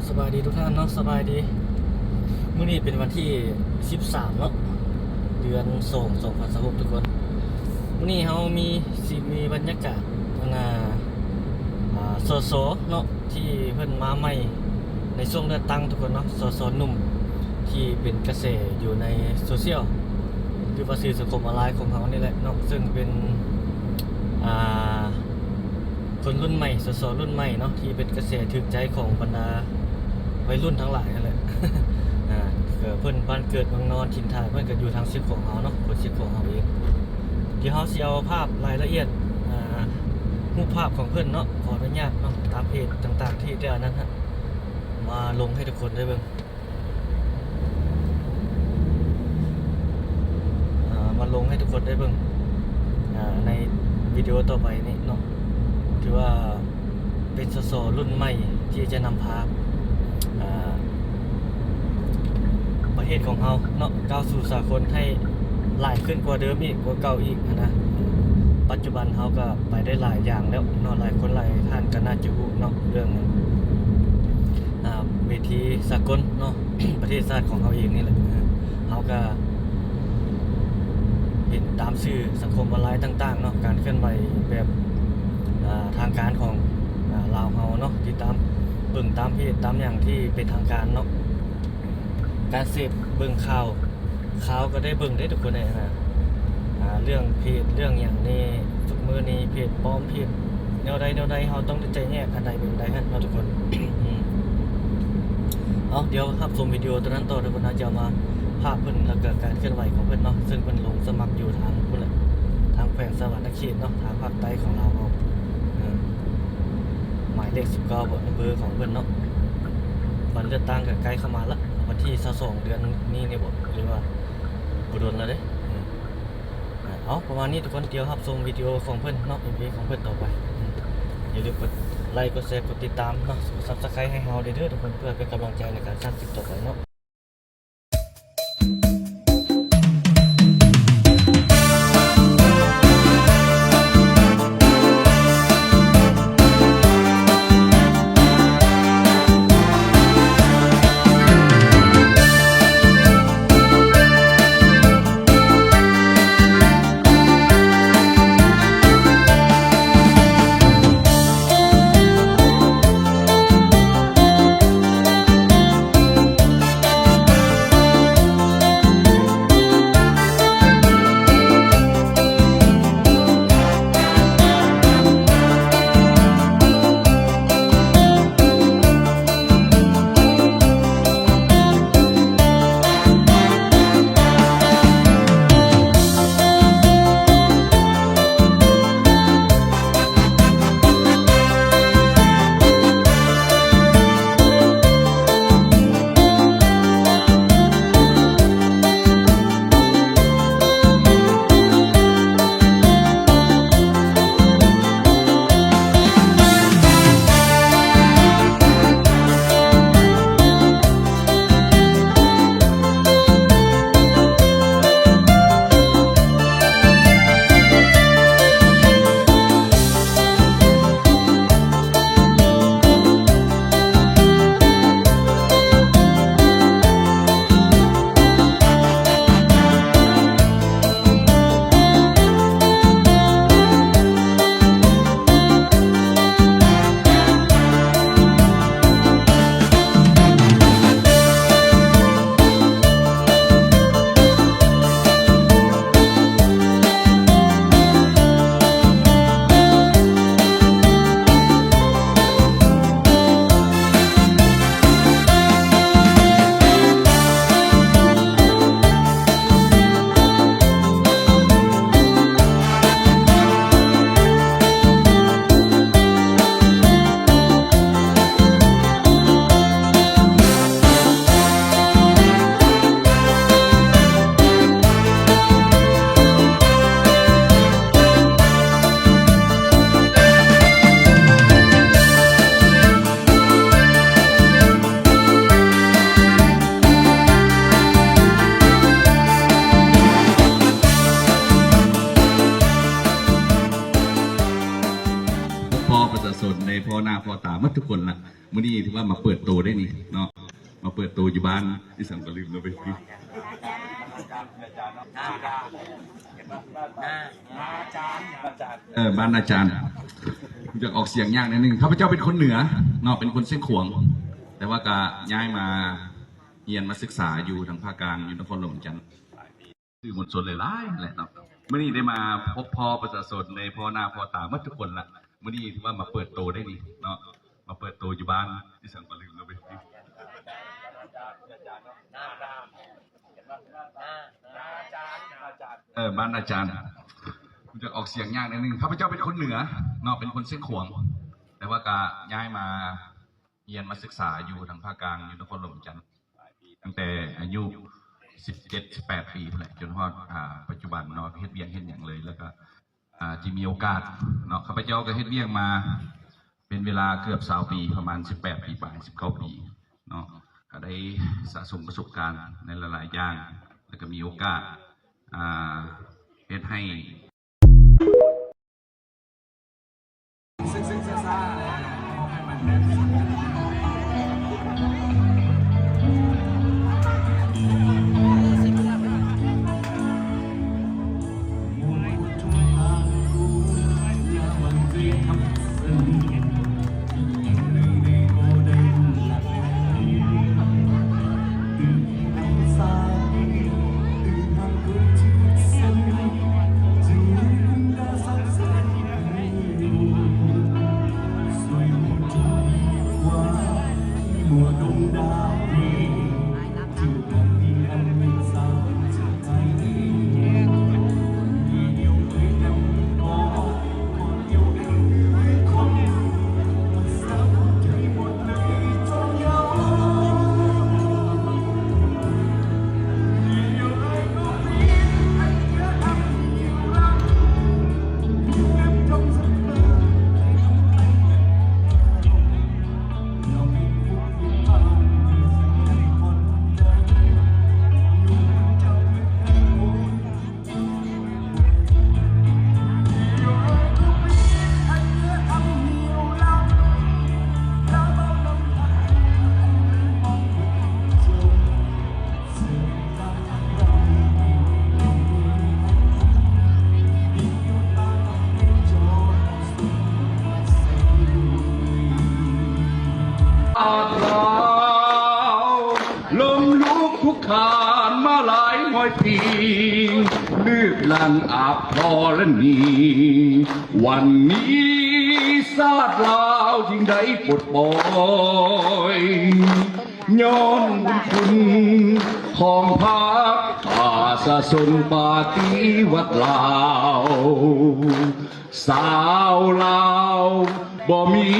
ສະບາຍດີທຸກທ່ານເນາະ ສະບາຍດີ. ມື້ນີ້ເປັນວັນທີສິບສາມເນາະ ເດືອນສອງ ສອງພັນຊາວຫົກ ທຸກຄົນ. ມື້ນີ້ເຮົາມີ ຊິມີບັນຍາກາດ ອັນນ່າ ອາ ສສ ເນາະ ທີ່ເພິ່ນມາໃໝ່ໃນຊ່ວງເລືອກຕັ້ງ ທຸກຄົນເນາະ, ສສ ໜຸ່ມທີ່ເປັນກະແສຢູ່ໃນໂຊຊຽວ ຫຼືວ່າສື່ສັງຄົມອອນລາຍຂອງເຮົານີ້ແຫຼະເນາະ, ເຊິ່ງເປັນ ອາ ຄົນລຸ້ນໃໝ່ ສສ ລຸ້ນໃໝ່ເນາະ ທີ່ເປັນກະແສຖືກໃຈຂອງບັນດາໄວລຸ້ນທັງຫຼາຍຫັ້ນແຫຼະ. ອາ ກໍເພິ່ນ ບ້ານເກີດເມືອງນອນ ຖິ່ນຖານເພິ່ນກໍຢູ່ທາງຊຽງຂວາງເຮົາເນາະ, ຄົນຊຽງຂວາງເຮົາເອງ. ດຽວເຮົາຊິເອົາພາບລາຍລະອຽດ ອາ ຮູບພາບຂອງເພິ່ນເນາະ, ຂໍອະນຸຍາດເນາະ ຕາມເພຈຕ່າງໆ ທີ່ໄດ້ອັນນັ້ນຮະ ມາລົງໃຫ້ທຸກຄົນໄດ້ເບິ່ງ. ອ່າ ມາລົງໃຫ້ທຸກຄົນໄດ້ເບິ່ງ ອ່າ ໃນວິດີໂອຕໍ່ໄປນີ້ເນາະ. ຖືວ່າເປັນ ສສ ລຸ້ນໃໝ່ທີ່ຈະນຳພາ ອ່າ ປະເທດຂອງເຮົາເນາະ ກ້າວສູ່ສາກົນໃຫ້ຫຼາຍຂຶ້ນກວ່າເດີມອີກ ກວ່າເກົ່າອີກຫັ້ນນະ. ປັດຈຸບັນເຮົາກໍໄປໄດ້ຫຼາຍຢ່າງແລ້ວເນາະ, ຫຼາຍຄົນຫຼາຍທ່ານກໍໜ້າຈະຮູ້ເນາະ ເລື່ອງ ອ່າ ເວທີສາກົນເນາະ ປະເທດຊາດຂອງເຮົາເອງນີ້ແຫຼະ. ເຮົາກໍເຫັນຕາມສື່ສັງຄົມອອນລາຍຕ່າງໆເນາະ, ການເຄື່ອນໄຫວແບບ ອ່າ ທາງການຂອງ ອ່າ ລາວເຮົາເນາະ, ຕິດຕາມເບິ່ງຕາມເພຈຕາມຫຍັງທີ່ເປັນທາງການເນາະ, ການເສບເບິ່ງຂ່າວ ຂ່າວກໍໄດ້ເບິ່ງເດ້ທຸກຄົນເອີຍນະ. ອ່າ ເລື່ອງເພຈເລື່ອງຫຍັງນີ້ ທຸກມື້ນີ້ເພຈປອມ ເພຈແນວໃດແນວໃດ ເຮົາຕ້ອງໄດ້ແຍກອັນໃດເປັນໃດຫັ້ນເນາະທຸກຄົນ. ເອົາ ດຽວຮັບຊົມວິດີໂອຕົວນັ້ນຕໍ່ທຸກຄົນນະ, ຈະເອົາມາພາບເພິ່ນ ແລ້ວກໍການເຄື່ອນໄຫວຂອງເພິ່ນເນາະ, ເຊິ່ງເພິ່ນລົງສະໝັກຢູ່ທາງພຸ້ນແຫຼະ ທາງແຂວງສະຫວັນນະເຂດເນາະ, ທາງພາກໃຕ້ຂອງລາວເຮົາ. ເອີ ໝາຍເລກສິບເກົ້າ ເບາະ ເບີຂອງເພິ່ນເນາະ, ວັນເລືອກຕັ້ງກໍໃກ້ເຂົ້າມາລະ, ວັນທີຊາວສອງ ເດືອນນີ້ນີ້ເບາະ ຫຼືວ່າບໍ່ດົນແລ້ວເດ້. ເອີ ເອົາ ປະມານນີ້ທຸກຄົນ, ດຽວຮັບຊົມວິດີໂອຂອງເພິ່ນເນາະ ເອັມວີ ຂອງເພິ່ນຕໍ່ໄປ. ຢ່າລືມກົດໄລ ກົດແຊ ກົດຕິດຕາມເນາະ, ກົດ Subscribe ໃຫ້ເຮົາເດີທຸກຄົນ ເພື່ອເປັນກຳລັງໃຈໃນການສ້າງຄລິບຕໍ່ໄປເນາະ. ປະຊາຊົນໄດ້ພໍ້ໜ້າພໍ້ຕາໝົດທຸກຄົນລະ. ມື້ນີ້ຖືວ່າມາເປີດໂຕໄດ້ນີ້ເນາະ, ມາເປີດໂຕຢູ່ບ້ານອີ່ສັງກໍລືມເນາະເວີຍ. ເອີ ບ້ານນາຈານ ຢາກອອກສຽງຍາກໜ້ອຍໜຶ່ງ. ຂ້າພະເຈົ້າເປັນຄົນເໜືອເນາະ, ເປັນຄົນຊຽງຂວາງ ແຕ່ວ່າກໍຍ້າຍມາຮຽນມາສຶກສາຢູ່ທາງພາກກາງ ຢູ່ນະຄອນຫຼວງວຽງຈັນ. ສື່ມວນຊົນຫຼາຍໆແຫຼະເນາະ. ມື້ນີ້ໄດ້ມາພົບພໍ້ປະຊາຊົນ ໄດ້ພໍ້ໜ້າພໍ້ຕາໝົດທຸກຄົນລະ. ມື້ນີ້ຖືວ່າມາເປີດໂຕໄດ້ນີ້ເນາະ, ມາເປີດໂຕຢູ່ບ້ານອີ່ສັງກໍລືມເນາະເວີຍ. ເອີ ບ້ານນາຈານ ຢາກອອກສຽງຍາກໜ້ອຍໜຶ່ງ. ຂ້າພະເຈົ້າເປັນຄົນເໜືອເນາະ, ເປັນຄົນຊຽງຂວາງ ແຕ່ວ່າກໍຍ້າຍມາ ຮຽນມາສຶກສາຢູ່ທາງພາກກາງ ຢູ່ນະຄອນຫຼວງວຽງຈັນ ຕັ້ງແຕ່ອາຍຸສິບເຈັດ ສິບແປດປີພຸ້ນແຫຼະ ຈົນຮອດ ອາ ປັດຈຸບັນເນາະ, ເຮັດວຽກເຮັດຫຍັງເລີຍ. ແລ້ວກໍ ອາ ທີ່ມີໂອກາດເນາະ, ຂ້າພະເຈົ້າກໍເຮັດວຽກມາເປັນເວລາເກືອບຊາວປີ ປະມານສິບແປດປີປາຍ ສິບເກົ້າປີເນາະ, ກໍໄດ້ສະສົມປະສົບການໃນຫຼາຍໆຢ່າງ ແລ້ວກໍມີໂອກາດ ອາ ເຮັດໃຫ້ ລົ້ມລຸກຄຸກຄານມາຫຼາຍຮ້ອຍປີ ລຶບຫຼັງອາພອລະນີ ວັນນີ້ຊາດລາວຈຶ່ງໄດ້ປົດປ່ອຍ ຍ້ອນບຸນຄຸນຂອງພັກປະຊາຊົນປາຕິວັດລາວ. ຊາວລາວບໍ່ມີ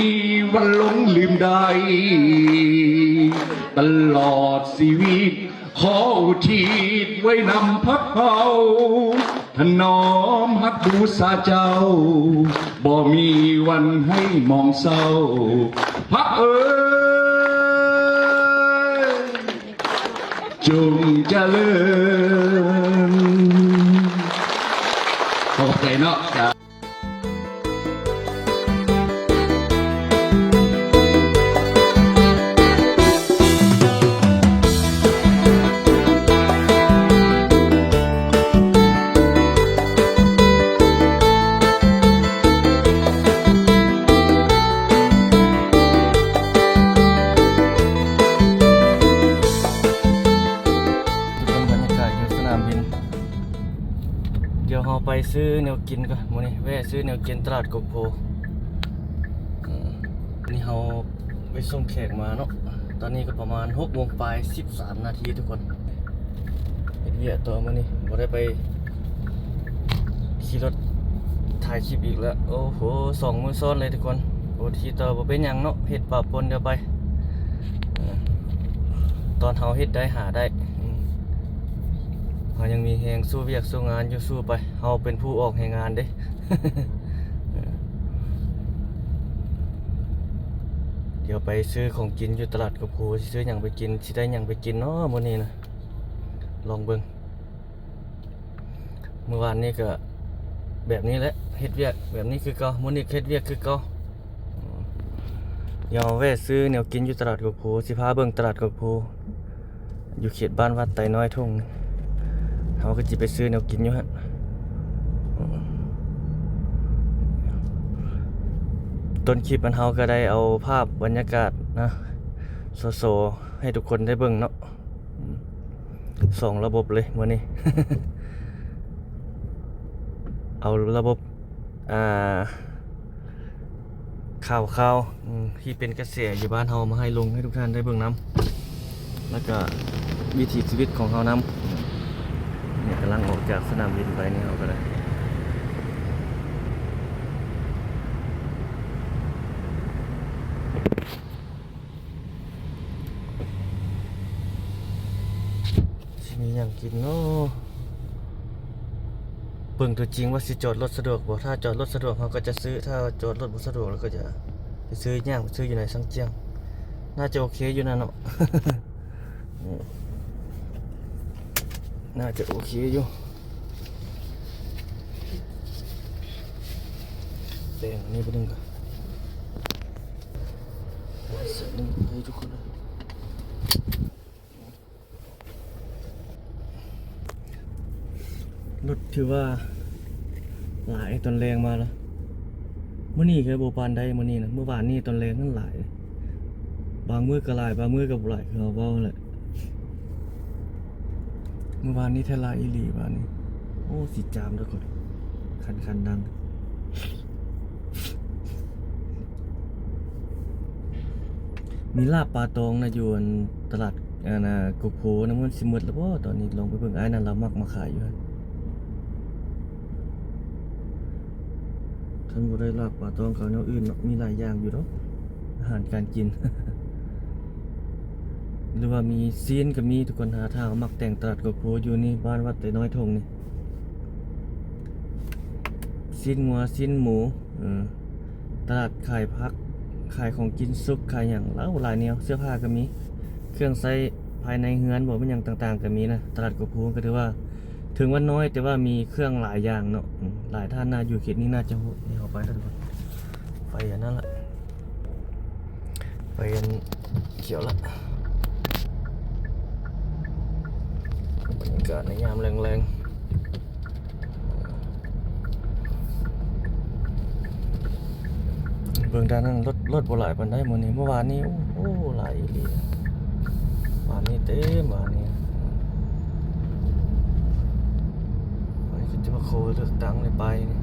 ວັນຫຼົງລືມໄດ້ ຕະຫຼອດຊີວິດຂໍອຸທິດໄວ້ນຳພັກເຮົາ ຖະໜອມຮັກບູຊາເຈົ້າ ບໍ່ມີວັນໃຫ້ໝອງເສົ້າ ພັກເອີຍ ຈົ່ງຈະເລີນ. ຂໍຂອບໃຈເນາະ. ທຸກຄົນ ບັນຍາກາດຢູ່ສະໜາມບິນ ດຽວເຮົາໄປຊື້ແນວກິນກ່ອນ. ມື້ນີ້ແວະຊື້ແນວກິນຕະຫຼາດກົກໂພ. ເອີ ນີ້ເຮົາໄປສົ່ງແຂກມາເນາະ. ຕອນນີ້ກໍປະມານຫົກໂມງປາຍສິບສາມນາທີທຸກຄົນ. ເຮັດວຽກຕໍ່ມື້ນີ້ ບໍ່ໄດ້ໄປຂີ່ລົດຖ່າຍຄລິບອີກແລ້ວ. ໂອ້ໂຫ ສອງມື້ຊ້ອນເລີຍທຸກຄົນ. ໂອທີຕໍ່ ບໍ່ເປັນຫຍັງເນາະ ເຮັດປະປົນດຽວໄປ. ເອີ ຕອນເຮົາເຮັດໄດ້ຫາໄດ້ ເຮົາຍັງມີແຮງສູ້ວຽກສູ້ງານຢູ່ ສູ້ໄປ. ເຮົາເປັນຜູ້ອອກແຮງງານເດ້. ດຽວໄປຊື້ຂອງກິນຢູ່ຕະຫຼາດກົກໂພ. ຊິຊື້ຫຍັງໄປກິນ ຊິໄດ້ຫຍັງໄປກິນເນາະມື້ນີ້ນະ. ລອງເບິ່ງ. ມື້ວານນີ້ກໍແບບນີ້ແຫຼະ ເຮັດວຽກແບບນີ້ຄືເກົ່າ. ມື້ນີ້ເຮັດວຽກຄືເກົ່າ. ດຽວແວະຊື້ແນວກິນຢູ່ຕະຫຼາດກົກໂພ, ຊິພາເບິ່ງຕະຫຼາດກົກໂພ ຢູ່ເຂດບ້ານວັດໄຕນ້ອຍທົ່ງ. ເຮົາກໍຊິໄປຊື້ແນວກິນຢູ່ຫັ້ນ. ຕົ້ນຄລິບອັນເຮົາກໍໄດ້ເອົາພາບບັນຍາກາດນະ ໂຊໆ ໃຫ້ທຸກຄົນໄດ້ເບິ່ງເນາະ. ສອງລະບົບເລີຍມື້ນີ້ ເອົາລະບົບ ອ່າ ຂ່າວຄາວ ອືມ ທີ່ເປັນກະແສຢູ່ບ້ານເຮົາມາໃຫ້ລົງໃຫ້ທຸກທ່ານໄດ້ເບິ່ງນຳ ແລ້ວກະວິຖີຊີວິດຂອງເຮົານຳ. ນີ້ກຳລັງອອກຈາກສະໜາມບິນໄປນີ້ ເຮົາກໍໄດ້ ຊິມີຫຍັງກິນເນາະ? ເບິ່ງຕົວຈິງວ່າຊິຈອດລົດສະດວກບໍ່? ຖ້າຈອດລົດສະດວກເຮົາກໍຈະຊື້, ຖ້າຈອດລົດບໍ່ສະດວກເຮົາກໍຈະໄປຊື້ ຍ່າງໄປຊື້ຢູ່ໃນຊັງຈຽງ. ໜ້າຈະໂອເຄຢູ່ນະເນາະ. ໜ້າຈະໂອເຄຢູ່. ແປງອັນນີ້ບໍ່ດຶງກ່ອນ ໃຫ້ທຸກຄົນ. ລົດຖືວ່າຫຼາຍຕອນແລງມາລະ. ມື້ນີ້ກໍບໍ່ປານໃດມື້ນີ້ນະ, ມື້ວານນີ້ຕອນແລງນັ້ນຫຼາຍ. ບາງມື້ກໍຫຼາຍ, ບາງມື້ກໍບໍ່ຫຼາຍ, ຄືເຮົາເວົ້າຫັ້ນແຫຼະ. ມື້ວານນີ້ແທ້ຫຼາຍອີ່ຫຼີ, ວານນີ້. ໂອ້ ຊິຈາມເດີຄົນ, ຄັນໆ ດັງ. ມີລາບປາຕອງນະ ຢູ່ອັນຕະຫຼາດ ອັນນະ ກົກໂພນະ, ມັນຊິໝົດແລ້ວບໍ່? ຕອນນີ້ລອງໄປເບິ່ງ, ອ້າຍນັ້ນລາວມັກມາຂາຍຢູ່ຫັ້ນ. ຄັນບໍ່ໄດ້ລາບປາຕອງກໍເອົາແນວອື່ນເນາະ, ມີຫຼາຍຢ່າງຢູ່ດອກ ອາຫານການກິນ. ຫຼືວ່າມີຊີ້ນກໍມີທຸກຄົນ, ຖ້າ ຖ້າມັກແຕ່ງຕະຫຼາດກົກໂພຢູ່ນີ້ ບ້ານວັດໄຕນ້ອຍທົ່ງນີ້. ຊີ້ນງົວ, ຊີ້ນໝູ, ເອີ ຕະຫຼາດຂາຍຜັກ, ຂາຍຂອງກິນສຸກ, ຂາຍຫຍັງ ຫຼາຍແນວ, ເສື້ອຜ້າກໍມີ, ເຄື່ອງໃຊ້ພາຍໃນເຮືອນບໍ ແມ່ນຫຍັງຕ່າງໆກໍມີນະ. ຕະຫຼາດກົກໂພກໍຖືວ່າເຖິງວ່ານ້ອຍ ແຕ່ວ່າມີເຄື່ອງຫຼາຍຢ່າງເນາະ. ອືມ ຫຼາຍທ່ານໜ້າຢູ່ເຂດນີ້ໜ້າຈະຮູ້. ນີ້ເຮົາໄປແລ້ວທຸກຄົນ, ໄປອັນນັ້ນລະ. ໄປອັນຂຽວລະ. ບັນຍາກາດໃນຍາມແລງໆ ເບິ່ງດ້ານນັ້ນ ລົດ ລົດບໍ່ຫຼາຍປານໃດມື້ນີ້. ເມື່ອວານນີ້ ໂອ້ ຫຼາຍອີ່ຫຼີ, ວານນີ້ເຕັມ ວານນີ້. ອັນນີ້ຄືຈະມາໂຄເລືອກຕັ້ງເລີຍໄປນີ້.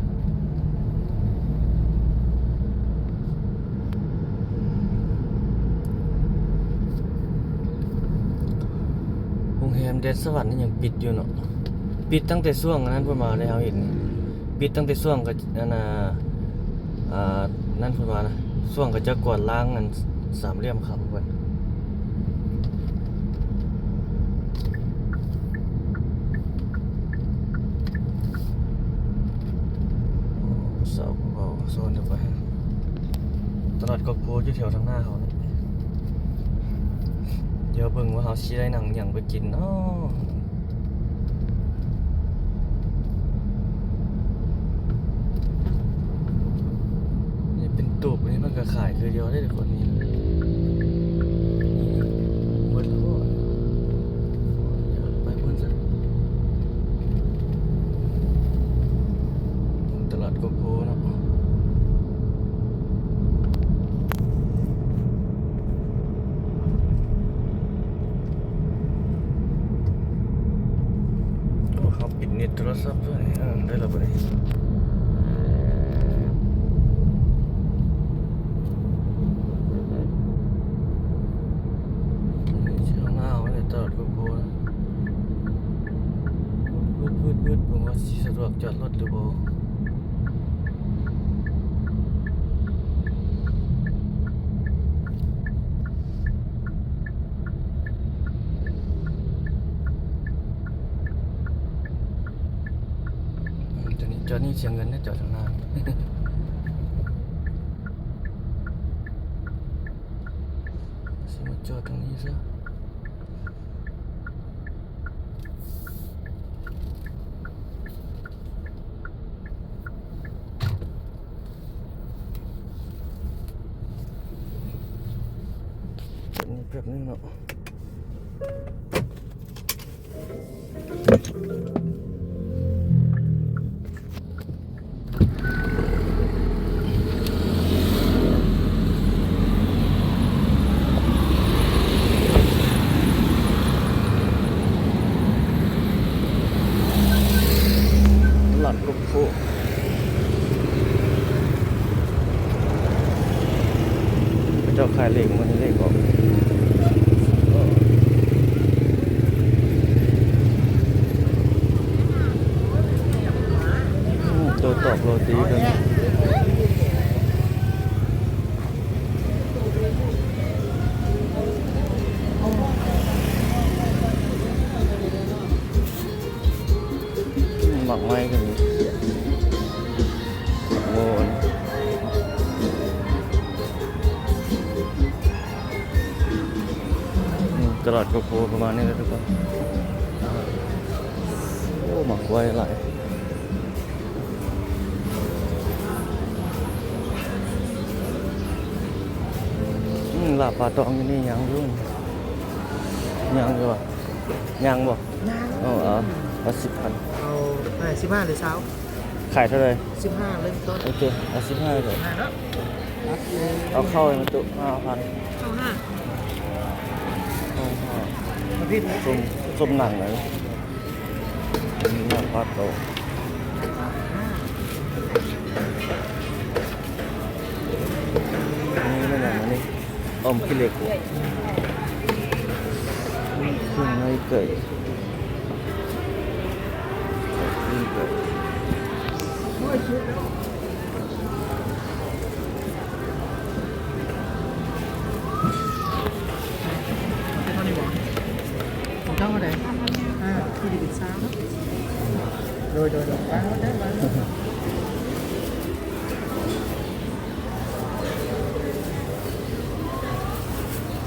ໂຮງແຮມແດນສະຫວັນນີ້ຍັງປິດຢູ່ເນາະ, ປິດຕັ້ງແຕ່ຊ່ວງອັນນັ້ນພຸ້ນມາເດ້. ເຮົາເຫັນປິດຕັ້ງແຕ່ຊ່ວງ ອັນນ່າ ອ່າ ນັ້ນພຸ້ນມານະ, ຊ່ວງເຂົາເຈົ້າກວາດລ້າງອັນສາມຫຼ່ຽມຄຳພຸ້ນ. ສາວຜູ້ເວົ້າສອນເດີໄປ. ຕະຫຼາດກອກໂພຢູ່ແຖວທາງໜ້າເຮົານີ້, ດຽວເບິ່ງວ່າເຮົາຊິໄດ້ນຳຫຍັງໄປກິນເນາະ. ນີ້ເປັນຕູບນີ້ ມັນກໍຂາຍຄືດຽວເດ້ທຸກຄົນ. ນີ້ ນີ້ເບິດແລ້ວບໍ່? ໄປພຸ້ນຊະ. ຕະຫຼາດໂກໂກ້ເນາະ. ໂອ້ ເຮົາປິດເນັດໂທລະສັບດ້ວຍ. ເອີ ໄດ້ແລ້ວບັດນີ້. ເອົາໜ້າໄວ້ຕະຫຼາດໂກໂກ້ນະ. ວືດໆໆ ເບິ່ງວ່າຊິສະດວກຈອດລົດຫຼືບໍ່. ອືມ ຕົວນີ້ຈອດນີ້ເສຍເງິນນະ, ຈອດທາງໜ້າ. ຊິມາຈອດທາງນີ້ຊະ. ເ ແບບນີ້ເນາະ ຕະຫຼາດລົມໂພ ເຂົາເຈົ້າຂາຍເລກ ມື້ນີ້ເລກອອກ ໂອ້ ໂຕຕອກໂລຕີເພິ່ນ ໝາກໄມ້ກໍມີ ໝາກໂມນ ອືມ ຕະຫຼາດກໍໂພປະມານນີ້ແຫຼະທຸກຄົນ ໂອ້ ໝາກກ້ວຍຫຼາຍ ອືມ ລາບປາຕອງຢູ່ນີ້ຍັງຢູ່ ຍັງຢູ່ຫວາ? ຍັງບໍ່? ຍັງ ເອົາ ເອົາ ເອົາສິບພັນ ເອົາເທົ່າໃດ ສິບຫ້າຫຼືຊາວ? ຂາຍເທົ່າໃດ? ສິບຫ້າເລີ່ມຕົ້ນ ໂອເຄ ເອົາສິບຫ້າກໍໄດ້ ເອົາເຂົ້າໃຫ້ມັນຕຸ ຫ້າພັນ ເຂົ້າຫ້າ ເຂົ້າຫ້າ ສົ້ມ ສົ້ມໜັງ ອັນນີ້ໜັງປາໂຕ ອັນນີ້ແມ່ນຫຍັງອັນນີ້? ອອມຂີ້ເຫຼັກ ເຄື່ອງໃນໄກ່ ຕີນໄກ່ ຂອງເຈົ້າເທົ່າໃດ? ອ່າ ທີ່ໄດ້ເປັນຊາວເນາະ ໂດຍ ໂດຍ ໂດຍ ວາງໄວ້ເດີ ວາງໄວ້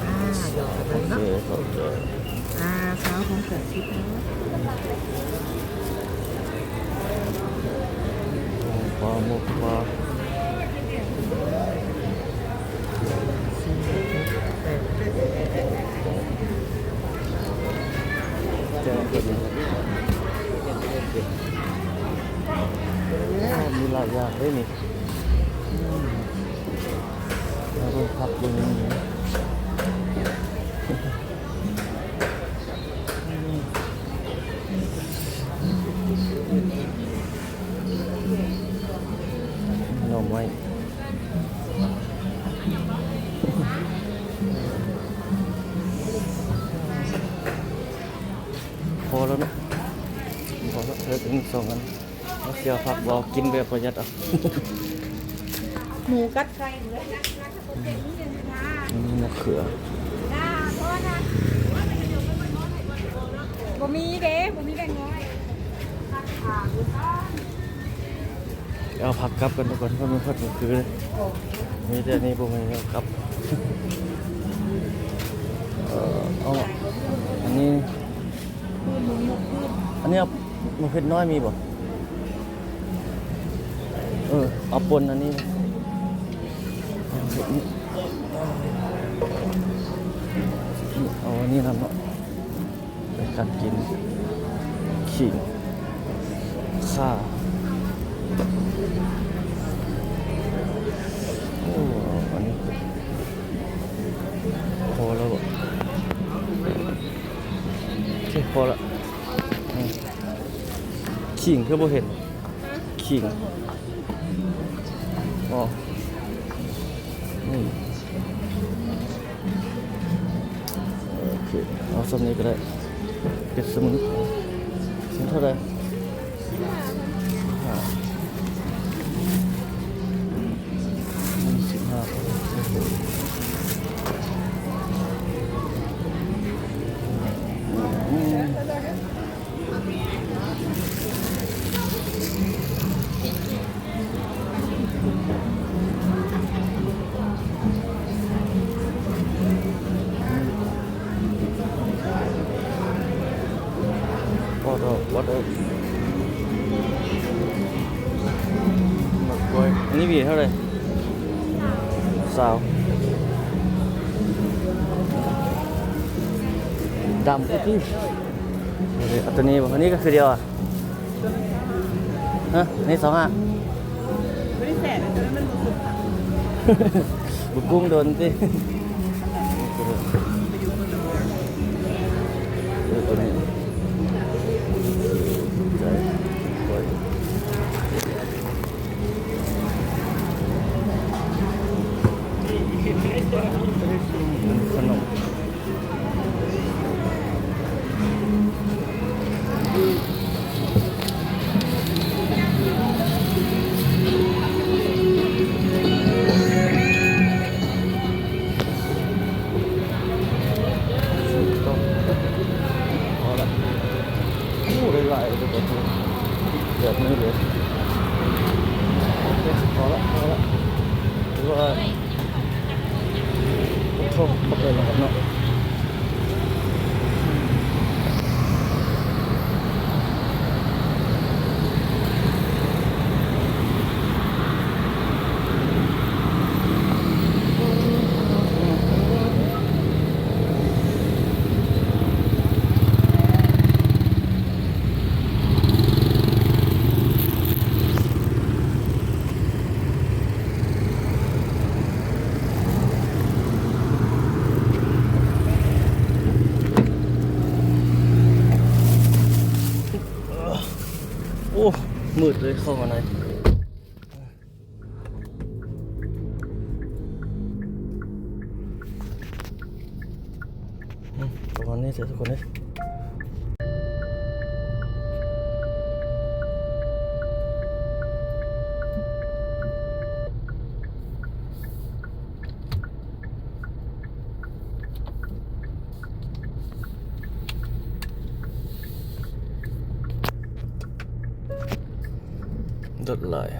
ອ່າ ດອກເບິ່ງເນາະ ໂອເຄ ຂອບໃຈ ອ່າ ຊາວຂອງແປດສິບເນາະ ປາໝົກປາ ສີ່ ຫົກ ແປດ ແກງເປັນ ມີຫຼາຍຢ່າງເດ້ນີ້. ອືມ ມາເບິ່ງຜັກເບິ່ງຫຍັງ ໜໍ່ໄມ້ ພໍແລ້ວເນາະ ພໍແລ້ວ ເຫຼືອແຕ່ໜຶ່ງສອງອັນ. ເອົາເສືອຜັກບໍ່ ກິນແບບປະຢັດເອົາ ໝູກັດໄກ່ເບິດ ອືມ ມະເຂືອ ບໍ່ມີເດ້ ບໍ່ມີແບງຮ້ອຍ ເອົາຜັກກັບກັນກ່ອນ ເພາະມັນເພິ່ນຄື ມີແຕ່ນີ້ ບໍ່ມີແນວກັບ ເອີ ເອົາ ອັນນີ້ ອັນນີ້ເອົາ ໝາກເຜັດນ້ອຍມີບໍ່? ເອີ ເອົາປົ່ນອັນນີ້ ເອົາອັນນີ້ນຳເນາະ ເປັນການກິນ ຂີງ ຂ່າ ໂອ້ ອັນນີ້ພໍແລ້ວບໍ່? ໂອເຄ ພໍລະ ອືມ ຂີງຄືບໍ່ເຫັນ ຂີງ ອໍ ນີ້ ໂອເຄ ເອົາສ່ຳນີ້ກໍໄດ້ ເປັດສະໝຸນ ຊິເທົ່າໃດ? ສິບຫ້າ ສິບຫ້າ ອືມ ພໍດອກ ບໍ່ໄດ້ ໝາກກ້ວຍ ອັນນີ້ຫວີເທົ່າໃດ? ຊາວ. ດຳອີກຕິ ເອົາໂຕນີ້ບໍ່? ອັນນີ້ກໍຄືດຽວອະ ຮະ? ນີ້ຊາວຫ້າ ບໍ່ໄດ້ແສນ ໂຕນັ້ນມັນບໍ່ສຸກ ບໍ່ກຸ້ງໂດນຕິ ເອີ ໂຕນີ້ ໃຈ ຂ້ອຍ ຂະໜົມ. ໂອ້ ໄດ້ຫຼາຍເລີຍ ແບບນີ້ເລີຍ ໂອເຄ ພໍລະ ພໍລະ ຖືວ່າ ໂອ້ໂຫ ຂອບໃຈນຳກັນເນາະ. ໂອ້ ມືດເລີຍ ເຂົ້າມາໃນ ອືມ ປະມານນີ້ເດີທຸກຄົນເດີ. ລົດຫຼາຍ.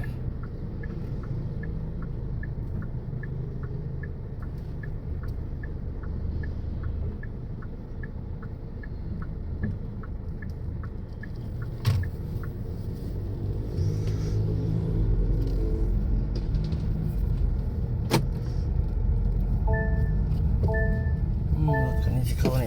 ອືມ ລົດຄັນນີ້ຊິເຂົ້າໃນ